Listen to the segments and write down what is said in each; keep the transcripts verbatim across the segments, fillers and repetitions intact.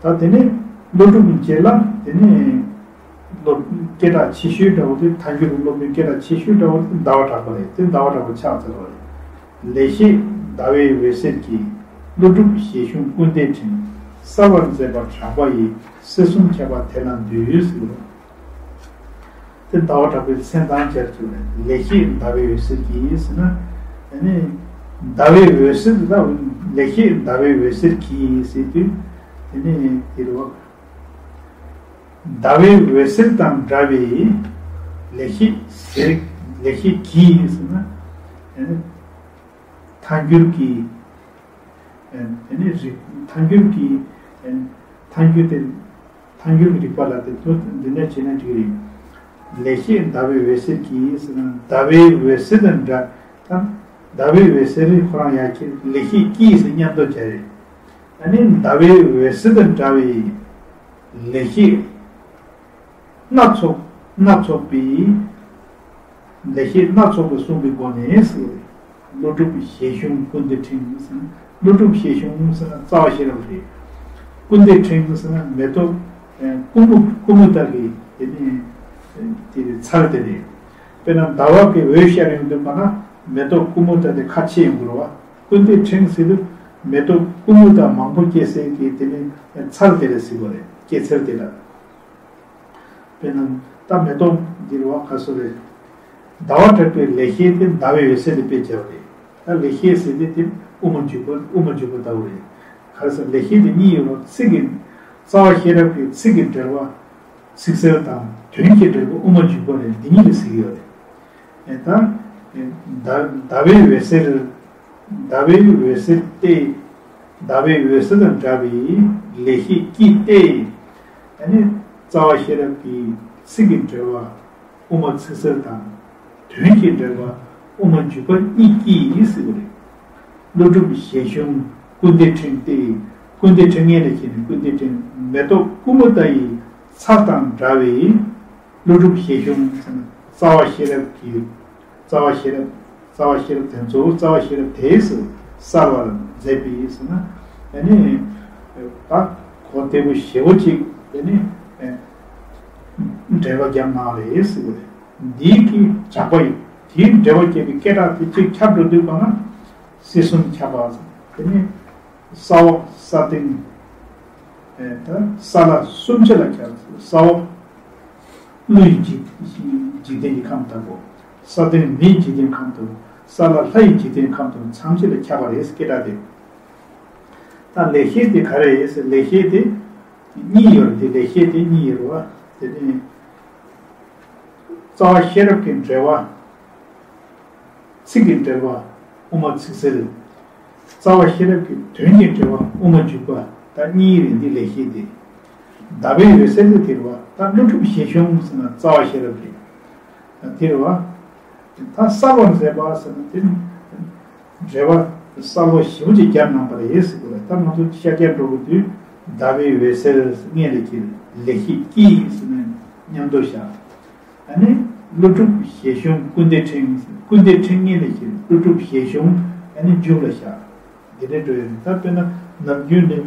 ད་དེ་ནས་ཀླུ་སྒྲུབ་ཀྱི་རྗེས་ལ་དེ་ནས་སློབ་སྐད་གྲགས་ཆེ་ཤོས་འདྲ་བོ་དེ་མཐའ་འགྱུར་གྱི་སློབ་དཔོན་སྐད་གྲགས་ཆེ་ཤོས་འདྲ་བོ་དེ་ཟླ་བ་གྲགས་པ་རེད། དེ་ཟླ་བ་གྲགས་པ་ཕྱག་འཚལ་བ་རེད། ལེགས་བཤད་ཟླ་བའི་འོད་ཟེར་གྱིས། ཀླུ་སྒྲུབ་ཞལ་གཞུང་ཀུན་ལྡན་ཕྲེང་། གསལ་བར་མཛད་པ་གྲགས་པ་ཡི། སྲིད་གསུམ་ཁྱབ་པ་དེ་ལ་འདུད་ཟེར་བ། དེ་ཟླ་བ་གྲགས་པའི་མཚན་དང་སྦྱར་གྱི་རེད། ལེགས་བཤད་ཟླ་བའི་འོད་ཟེར་གྱིས་ཟེར་ན། ཨ་ནི་ཟླ་བའི་འོད་ཟེར་དེ་དག་ལེགས་བཤད་ཟླ་བའི་འོད་ཟེར་གྱིས་ཟེར་དུས། དེ་ནས་དེ་རུ་ཟླ་བའི་འོད་ཟེར་དང་འདྲ་བའི་ལེགས་བཤད་ཟེར། ལེགས་བཤད་གྱིས་ཟེར་ན། ཨ་ནི་མཐའ་འགྱུར་གྱི། དེ་ནས་རིགས་མཐའ་འགྱུར་གྱི། མཐའ་འགྱུར་དེ། མཐའ་འགྱུར་གྱི་རིགས་པ་ལ་དེ་ཚོ་འདི་འདྲ་བྱས་ན་འགྲིག་རེད། ལེགས་བཤད་ཟླ་བའི་འོད་ཟེར་གྱིས་ཟེར་ན་ཟླ་བའི་འོད་ཟེར་དང་འདྲ། ད་ཟླ་བའི་འོད་ཟེར་ཁོ་རང་ཡང་ཁྱེད་ལེགས་བཤད་ཀྱིས་ཟེར་མཉམ་དུ་སྦྱར་རེད། ཨ་ནི་ཟླ་བའི་འོད་ཟེར་དང་འདྲ་བའི་ལེགས་བཤད། སྣ་ཚོགས། སྣ་ཚོགས་པའི། ལེགས་བཤད་སྣ་ཚོགས་པ་གསུངས་པའི་སྒོ་ནས་ཟེར། ཀླུ་སྒྲུབ་ཞལ་གཞུང་ཀུན་བདེ་ཕྲེང་ཟེར་ན། ཀླུ་སྒྲུབ་ཞལ་གཞུང་ཟེར་ན་རྩ་བ་ཤེས་རབ་རེད། ཀུན་བདེ་ཕྲེང་ཟེར་ན་མེ་ཏོག་ཀུ་མུ། ཀུ་མུ་ད་གི་དེ་ནས་དེ་རེད། ཚར་དེ་རེད། དཔེར་ན་ཟླ་བ་གི་འོད་ཤར་ཡོང་དུས་ག་ན་མེ་ཏོག་ཀུ་མུ་ད་དེ་ཁ་ཕྱེ་ཡོང་གི་རེད་བ། ཀུན་བདེ་ཕྲེང་ཟེར་དུས་མེ་ཏོག་ཀུ་མུ་ད་མང་པོ་སྐྱེ་སའི་གི་དེ་ནས་ཚར་དེ་རེད་ཟེར་བ་རེད། སྐྱེ་ཚར་དེ་ལ། དཔེར་ན་ད་མེ་ཏོག་འདི་རུ་བ་ག་སོ་རེད། ཟླ་བ་གྲགས་པའི་ལེགས་བཤད་དེ་ཟླ་བའི་འོད་ཟེར་དེ་དཔེ་བྱས་པ་རེད། ད་ལེགས་བཤད་ཟེར་དེ་དེ་དབུ་མ་འཇུག་པ། དབུ་མ་འཇུག་པ་ལྟ་བུ་རེད། ག་རེ་ཟེར། ལེགས་བཤད་དེ་གཉིས་ཡོད་རེད། ཚིག་གི། རྩ་བ་ཤེས་རབ་ཀྱི་ཚིག་གི་འགྲེལ་བ། ཚིག་གསལ་དང་དོན་གྱི་འགྲེལ་པ་དབུ་མ་འཇུག་པ་རེད། འདི་གཉིས་ལ་ཟེར་གྱི་ཡོད་རེད། ད་ཟླ་ཟླ་བའི་འོད་ཟེར། ཟླ་བའི་འོད་ཟེར་ཏེ། ཟླ་བའི་འོད་ཟེར་དང་འདྲ་བའི་ལེགས་བཤད་ཀྱིས་ཏེ། ཨ་ནི་རྩ་བ་ཤེས་རབ་ཀྱི་ཚིག་གི་འགྲེལ་བ་དབུ་མ་ཚིག་གསལ་དང་། དོན་གྱི་འགྲེལ་བ་དབུ་མ་འཇུག་པ་གཉིས་ཀྱིས་ཟེར་བ་རེད། ཀླུ་སྒྲུབ་ཞལ་གཞུང་ཀུན་བདེ་ཕྲེང་སྟེ། ཀུན་བདེ་ཕྲེང་ངེས་ལ་བྱས་ནས་ཀུན་བདེ་ཕྲེང་མེ་ཏོག་ཀུ་མུ་ད་ཡི་ཚར་དང་འདྲ་བའི་ཀླུ་སྒྲུབ་ཞལ་གཞུང་ཟེར་ན་རྩ་བ་ཤེས་རབ་ཀྱི། རྩ་བ་ཤེས་རབ། རྩ་བ་ཤེས་རབ་དེ་ཚོ་རྩ་བ་ཤེས་རབ་དེས་གསལ་བར་མཛད་པའི་ཟེར་ན། ཨ་ནི་ད་གོ་བདེ་པོ་ཞེ་པོ་ཅིག་ཨ་ནི་འགྲེལ་པ་བརྒྱབ་གནང་རེད་ཟེར་བ་རེད། འདིའི་གི་གྲགས་པ་ཡིན། དེའི་འགྲེལ་པ་བརྒྱབ་པའི་སྐད་གྲགས་དེ་གཅིག་ཁྱབ་འགྲོ་དུས་གང་ན་སྲིད་གསུམ་ཁྱབ་པ་ཟེར། དེ་ནི་ས་འོག་ས་སྟེང་། ཨེ་ད་ས་བླ་གསུམ་ཆ་ལ་ཁྱབ། ས་འོག་ཀླུ་ཡི་འཇིག་འཇིག་རྟེན་གྱི་ཁམས་ལྟ་བུ། ས་སྟེང་མིའི་འཇིག་རྟེན་ཁམས་ལྟ་བུ། ས་བླ་ལྷ་ཡི་འཇིག་རྟེན་ཁམས་ལྟ་བུ་ཐམས་ཅད་ལ་ཁྱབ་པ་རེད་ཟེར་སྐད་གྲགས་དེ། ད་ལེགས་བཤད་དེ་ག་རེ་རེད་ཟེར། ལེགས་བཤད་དེ་གཉིས་ཡོད་རེད། དེ་ལེགས་བཤད་དེ་གཉིས་ཡོད་རེད་བ། དེ་ནི་རྩ་བ་ཤེས་རབ་ཀྱི་འགྲེལ་བ། ཚིག་གི་འགྲེལ་བ་དབུ་མ་ཚིག་གསལ། རྩ་བ་ཤེས་རབ་ཀྱི་དོན་གྱི་འགྲེལ་བ་དབུ་མ་འཇུག་པ། ད་གཉིས་རེད། འདི་ལེགས་བཤད་དེ། ཟླ་བའི་འོད་ཟེར་དེ་དེ་རེད་བ། ད་ཀླུ་སྒྲུབ་ཞལ་གཞུང་ཟེར་ན་རྩ་བ་ཤེས་རབ་རེད། ད་དེ་རེད་བ། ད་གསལ་བར་མཛད་པ་ཟེར་ན་དེ་ནི་འགྲེལ་པ་གསལ་པོ་ཞེ་པོ་ཅིག་བརྒྱབ་གནང་པ་རེད་ཟེར་དགོས་རེད། ད་ང་ཚོ་ཤར་རྒྱག་འགྲོ་དགོས་དུས་ཟླ་བའི་འོད་ཟེར་ངེས་ལ་གྱུར། ལེགས་བཤད་ཀྱིས་ཟེར་ནས་མཉམ་དུ་བཞག་ཨ་ནི་ཀླུ་སྒྲུབ་ཞལ་གཞུང་ཀུན་བདེ་ཕྲེང་། ཀུན་བདེ་ཕྲེང་ངེས་ལ་གྱུར། ཀླུ་སྒྲུབ་ཞལ་གཞུང་ཨ་ནི་མཇུག་ལ་བཞག་འདི་འདྲའི་འགྲོ་ཡ་རེད། ད་དཔེར་ན་ནམ་རྒྱུན་ནི་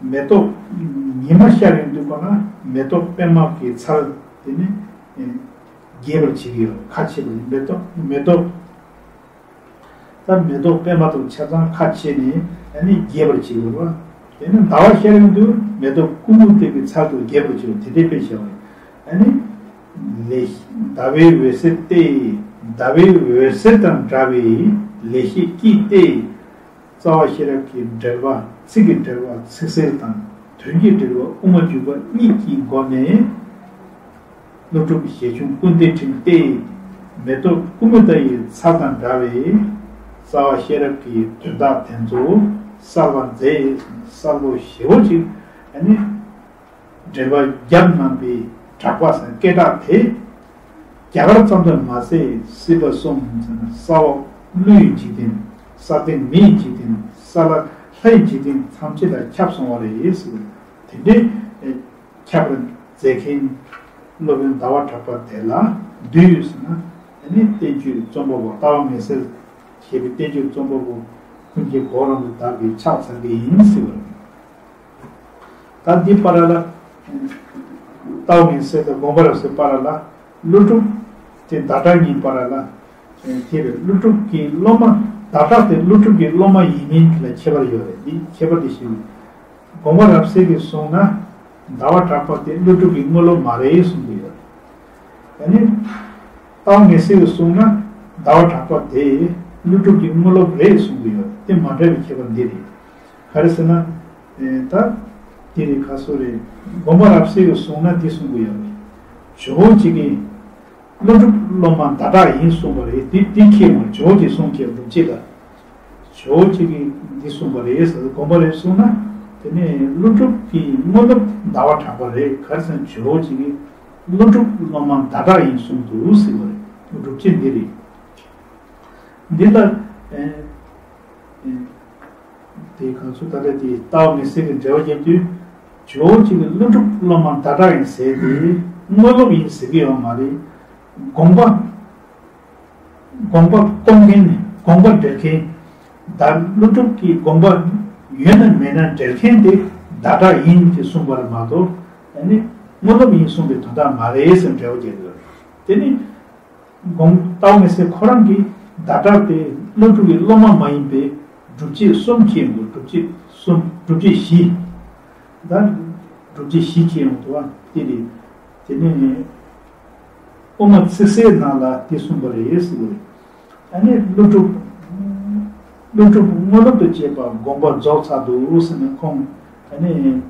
མེ་ཏོག་ཉི་མ་ཤར་ཡོང་དུས་ག་ན་མེ་ཏོག་པད་མ་གི་ཚལ་དེ་ནི་རྒྱས་པར་བྱེད་ཀྱི་ཡོད། ཁ་ཕྱེ་བ་ནི་མེ་ཏོག་མེ་ཏོག་ད་མེ་ཏོག་པད་མ་དང་ཆ་ཚང་ཁ་ཕྱེ་ནས་ཨ་ནི་རྒྱས་པར་བྱེད་དགོས་པ། དེ་ནི་ཟླ་བ་ཤར་ཡོང་དུས་མེ་ཏོག་ཀུ་མུ་ད་གི་ཚལ་དུ་རྒྱས་པར་བྱེད་དགོས། དེ་འདྲའི་དཔེ་བྱས་པ་རེད། ཨ་ནི་ལེགས། ཟླ་བའི་འོད་ཟེར་ཏེ། ཟླ་བའི་འོད་ཟེར་དང་འདྲ་བའི་ལེགས་བཤད་ཀྱིས་ཏེ། རྩ་བ་ཤེས་རབ་ཀྱི་འགྲེལ་པ། ཚིག་གི་འགྲེལ་པ་ཚིག་གསལ་དང་དོན་གྱི་འགྲེལ་པ་དབུ་མ་འཇུག་པ་གཉིས་ཀྱི་སྒོ་ནས། ཀླུ་སྒྲུབ་ཞལ་གཞུང་ཀུན་བདེ་ཕྲེང་སྟེ། མེ་ཏོག་ཀུ་མུ་ད་ཡི་ཚལ་དང་འདྲ་བའི་རྩ་བ་ཤེས་རབ་ཀྱི་དོན་དག་དེ་ཚོ་གསལ་བར་མཛད། གསལ་པོ་ཞེ་པོ་ཅིག་ཨ་ནི་འགྲེལ་པ་བརྒྱབ་གནང་པའི་གྲགས་པ་ཟེར་སྐད་གྲགས་དེ། རྒྱ་གར་ཙམ་དུ་མ་ཟད་སྲིད་པ་གསུམ་ཟེར་ན་ས་འོག་ཀླུ་ཡི་འཇིག་རྟེན། ས་སྟེང་མི་ཡི་འཇིག་རྟེན། ས་བླ་ལྷ་ཡི་འཇིག་རྟེན་ཐམས་ཅད་ལ་ཁྱབ་སོང་བ་རེད་ཟེར། དེ་འདྲའི་ཁྱབ་པར་མཛད་མཁན་སློབ་དཔོན་ཟླ་བ་གྲགས་པ་དེ་ལ་འདུད་ཟེར་ན། དེ་ནི་བསྟན་བཅོས་རྩོམ་པ་པོ་རྟ་དབང་མེ་སེར་ཞེས་པའི་བསྟན་བཅོས་རྩོམ་པ་པོ་ཀུན་མཁྱེན་གོ་རམས་པའི་བདག་གིས་ཕྱག་འཚལ་གྱི་ཡིན་ཟེར་བ་རེད། ད་འདི་བར་ལ། རྟའུ་ངེས་གསལ་དང་དགོངས་པ་རབ་གསལ་བར་ལ། ཀླུ་སྒྲུབ་དེ་བརྡ་དྲག་གཉིས་བར་ལ། དེ་རེད། ཀླུ་སྒྲུབ་ཀྱི་སློབ་མ། བརྡ་དྲག་དེ་ཀླུ་སྒྲུབ་ཀྱི་སློབ་མ་ཡིན་མིན་དེ་ལ་ཁྱད་པར་ཡོད་རེད། འདི་ཁྱད་པར་དེ་ཞིག་རེད། དགོངས་པ་རབ་གསལ་གྱིས་གསུངས་ན། ཟླ་བ་གྲགས་པ་དེ་ཀླུ་སྒྲུབ་ཀྱི་དངོས་སློབ་མ་རེད་གསུང་གི་ཡོད། ཡང་ན། རྟའུ་ངེས་གསལ་གྱིས་གསུངས་ན། ཟླ་བ་གྲགས་པ་དེ་ཀླུ་སྒྲུབ་ཀྱི་དངོས་སློབ་རེད་གསུང་གི་ཡོད། དེ་མ་འདྲ་བའི་ཁྱད་པར་འདི་རེད། ག་རེ་ཟེར་ན། ཨེ། ད། དེ་རིང་ཁ་སོ་རེད། དགོངས་པ་རབ་གསལ་གྱིས་གསུངས་ན་འདི་གསུང་གི་ཡོད་རེད། ཇོ་བོ་རྗེ་གིས་ཀླུ་སྒྲུབ་སློབ་མ་ཟླ་གྲགས་ཡིན་གསུངས་པ་རེད། འདི་འདི་ཁྱེད་ཀྱིས་ཇོ་བོ་རྗེ་གསུང་ཁྱེད་སྒྲུབ་བྱེད་ལ། ཇོ་བོ་རྗེ་གིས་འདི་གསུངས་པ་རེད་ཟེར། དགོངས་པ་རེད་གསུངས་ན། དེ་ནས་ཀླུ་སྒྲུབ་ཀྱི་དངོས་སློབ་ཟླ་བ་གྲགས་པ་རེད། ག་རེ་ཟེར་ན་ཇོ་བོ་རྗེ་གིས་ཀླུ་སྒྲུབ་སློབ་མ་ཟླ་གྲགས་ཡིན་གསུངས་འདུག་ཟེར་བ་རེད། སྒྲུབ་བྱེད་འདི་རེད། འདི་ལ། ཨེ། ཨེ། དེ་གང་ཚུལ་ད་ལྟ་དེ་རྟའུ་ངེས་གསལ་གྱི་འགྲེལ་བ་རྒྱབ་དུས། ཇོ་བོ་རྗེ་གིས་ཀླུ་སྒྲུབ་སློབ་མ་ཟླ་གྲགས་ཡིན་ཟེར་དེ་དངོས་སློབ་ཡིན་ཟེར་གྱི་ཡོད་མ་རེད། དགོངས་པ། དགོངས་པ་སྐོང་མཁན་ནི། དགོངས་པ་འགྲེལ་མཁན། ད་ཀླུ་སྒྲུབ་ཀྱི་དགོངས་པ་ཡོད་ན་མེད་ན་འགྲེལ་མཁན་དེ་ཟླ་གྲགས་ཡིན་ཅེས་གསུངས་པ་རེད་མ་གཏོགས། ཨ་ནི་དངོས་སློབ་ཡིན་གསུངས་པའི་དོན་དག་མ་རེད་ཟེར་འགྲེལ་བ་རྒྱག་གི་ཡོད་རེད། དེ་ནི། དགོངས། རྟའུ་ངེས་གསལ་ཁོ་རང་གིས་ཟླ་གྲགས་དེ་ཀླུ་སྒྲུབ་ཀྱི་སློབ་མ་མ་ཡིན་པའི་སྒྲུབ་བྱེད་གསུམ་ཁྱེད་ཀྱིས། སྒྲུབ་བྱེད་གསུམ། སྒྲུབ་བྱེད་བཞི། ད་སྒྲུབ་བྱེད་བཞི་ཁྱེད་ཀྱིས་འདུག་པ་དེ་རེད། དེ་ནས་དབུ་མ་ཚིག་གསལ་ནང་ལ་དེ་གསུངས་པ་རེད་ཟེར་བ་རེད། ཨ་ནི་ཀླུ་སྒྲུབ། ཀླུ་སྒྲུབ་དངོས་སློབ་ཏུ་བྱེད་པ་དགོངས་པ་རྫོགས་ཚར་འདུག་ཟེར་ནས་ཁོང་ཨ་ནི།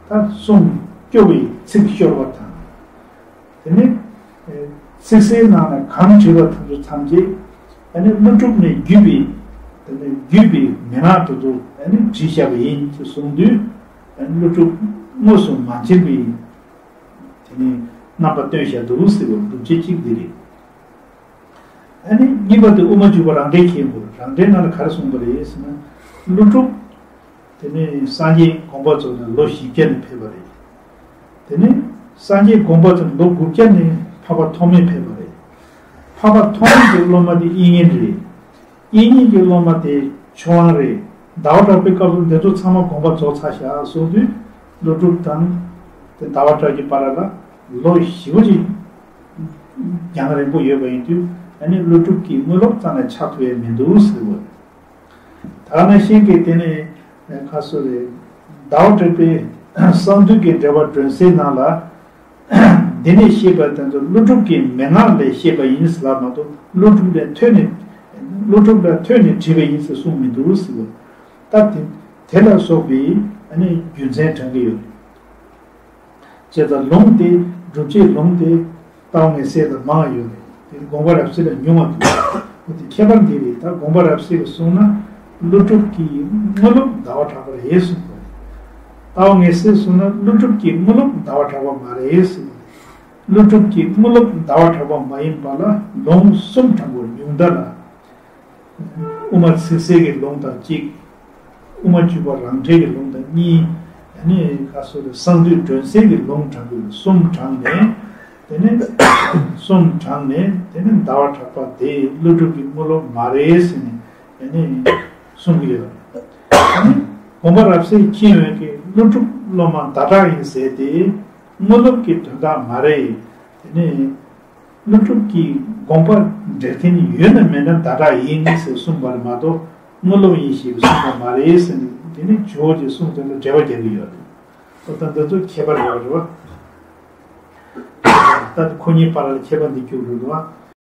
ད་གསུང་སྐྱོ་བའི་ཚིག་ཤོར་བ་དང་། དེ་ནས་ཚིག་གསལ་ནང་ན་གང་བྲིས་པ་དེ་ཚོ་ཐམས་ཅད་ཨ་ནི་ཀླུ་སྒྲུབ་ནས་བརྒྱུད་པའི། དེ་ནས་བརྒྱུད་པའི་མན་ངག་དེ་ཚོ་ཨ་ནི་བྲིས་བཞག་པ་ཡིན་ཅེས་གསུངས་དུས། ཨ་ནི་ཀླུ་སྒྲུབ་དངོས་སུ་མ་མཇལ་བའི། དེ་ནས་རྣམ་པ་སྟོན་བཞག་འདུག་ཟེར་བའི་སྒྲུབ་བྱེད་གཅིག་འདི་རེད། ཨ་ནི་གཉིས་པ་དེ་དབུ་མ་འཇུག་པ་རང་འགྲེལ་མཁན་པོ། རང་འགྲེལ་ནང་ལ་ག་རེ་གསུངས་པ་རེད་ཟེར་ན། ཀླུ་སྒྲུབ། དེ་ནས་སངས་རྒྱས་དགོངས་པ་རྫོགས་ནས་ལོ་བཞི་བརྒྱ་ནས་ཕེབས་པ་རེད། དེ་ནས་སངས་རྒྱས་དགོངས་པ་རྫོགས་ལོ་དགུ་བརྒྱ་ནས་འཕགས་པ་ཐོགས་མེད་ཕེབས་པ་རེད། འཕགས་པ་ཐོགས་མེད་ཀྱི་སློབ་མ་དེ་དབྱིག་གཉེན་རེད། དབྱིག་གཉེན་གྱི་སློབ་མ་དེ་ཆོས་དབང་རེད། ཟླ་བ་གྲགས་པའི་སྐབས་སུ་འདི་ཚོ་ཚང་མ་དགོངས་པ་རྫོགས་ཚར་བཞག་གསུངས་དུས། ཀླུ་སྒྲུབ་དང་དེ་ཟླ་བ་གྲགས་ཀྱི་བར་ལ་ལོ་བཞི་བོ་ཅིག་རྒྱང་རིང་པོ་ཡོད་པ་ཡིན་དུས། ཨ་ནི་ཀླུ་སྒྲུབ་ཀྱི་དངོས་སློབ་རྩ་ནས་ཆགས་ཐུབ་ཡས་མི་འདུག་ཟེར་བ། ད་ག་ནང་བཞིན་གྱི་དེ་ནས་ཁ་སོ་རེད། ཟླ་བ་གྲགས་པའི་གསང་འདུས་ཀྱི་འགྲེལ་པ་སྒྲོན་གསལ་ནང་ལ། འདི་ནས་བཤད་པ་དེ་ཚོ་ཀླུ་སྒྲུབ་ཀྱི་མན་ངག་ལས་བཤད་པ་ཡིན་ཟེར་ལབ་མ་གཏོགས། ཀླུ་སྒྲུབ་ལས་ཐོས་ནས། ཀླུ་སྒྲུབ་ལ་ཐོས་ནས་བྲིས་པ་ཡིན་ཟེར་གསུངས་མི་འདུག་ཟེར་བ། ད་དེ་དེ་ལ་སོགས་པའི་ཨ་ནི་རྒྱུ་མཚན་དྲངས་ཀྱི་ཡོད་རེད། བྱས་ཙང་ལུང་དེ། སྒྲུབ་བྱེད་ལུང་དེ་རྟའུ་ངེས་གསལ་ལ་མང་བ་ཡོད་རེད། དེ་དགོངས་པ་རབ་གསལ་ལ་ཉུང་བ་འདུག་འོ་དེ་ཁྱད་པར་འདི་རེད། ད་དགོངས་པ་རབ་གསལ་གྱིས་གསུངས་ན་ཀླུ་སྒྲུབ་ཀྱི་དངོས་སློབ་ཟླ་བ་གྲགས་པ་རེད་གསུངས་པ་རེད། རྟའུ་ངེས་གསལ་གསུངས་ན་ཀླུ་སྒྲུབ་ཀྱི་དངོས་སློབ་ཟླ་བ་གྲགས་པ་མ་རེད་གསུངས་པ་རེད། ཀླུ་སྒྲུབ་ཀྱི་དངོས་སློབ་ཟླ་བ་གྲགས་པ་མ་ཡིན་པ་ལ་ལུང་གསུམ་དྲངས་པ་ཉུང་མཐའ་ལ། དབུ་མ་ཚིག་གསལ་གྱི་ལུང་དང་གཅིག་དབུ་མ་འཇུག་པ་རང་འགྲེལ་གྱི་ལུང་དང་གཉིས། དེ་ནས་ཁ་སོ་རེ་གསང་འདུས་སྒྲོན་གསལ་གྱི་ལུང་དྲངས་པའི་གསུམ་དྲངས་ནས། དེ་ནས་གསུམ་དྲངས་ནས། དེ་ནས་ཟླ་བ་གྲགས་པ་དེ་ཀླུ་སྒྲུབ་ཀྱི་དངོས་སློབ་མ་རེད་ཟེར་ནས་དེ་ནས་གསུང་གི་ཡོད། དེ་ནས་དགོངས་པ་རབ་གསལ་མཁྱེན་ཡོན་གྱིས་ཀླུ་སྒྲུབ་སློབ་མ་ཟླ་གྲགས་ཡིན་ཟེར་ཏེ། དངོས་སློབ་ཀྱི་དོན་དག་མ་རེད། དེ་ནས། ཀླུ་སྒྲུབ་ཀྱི་དགོངས་པ་འགྲེལ་མཁན་ཡོད་ན་མེད་ན་ཟླ་གྲགས་ཡིན་ཟེར་གསུངས་པ་རེད་མ་གཏོགས། དངོས་སློབ་ཡིན་ཞེས་གསུངས་པ་མ་རེད་ཟེར་ནས། དེ་ནི་ཇོ་བོ་རྗེ་གསུངས་དོན་ལ་འགྲེལ་པ་རྒྱག་གི་ཡོད་རེད། ད་ལྟ་འདི་ཚོ་ཁྱད་པར་ཡོད་རེད་བ། ད་ཁོ་གཉིས་བར་ལ་ཁྱད་པར་འདི་སྐྱུག་རུ་འདུག་བ།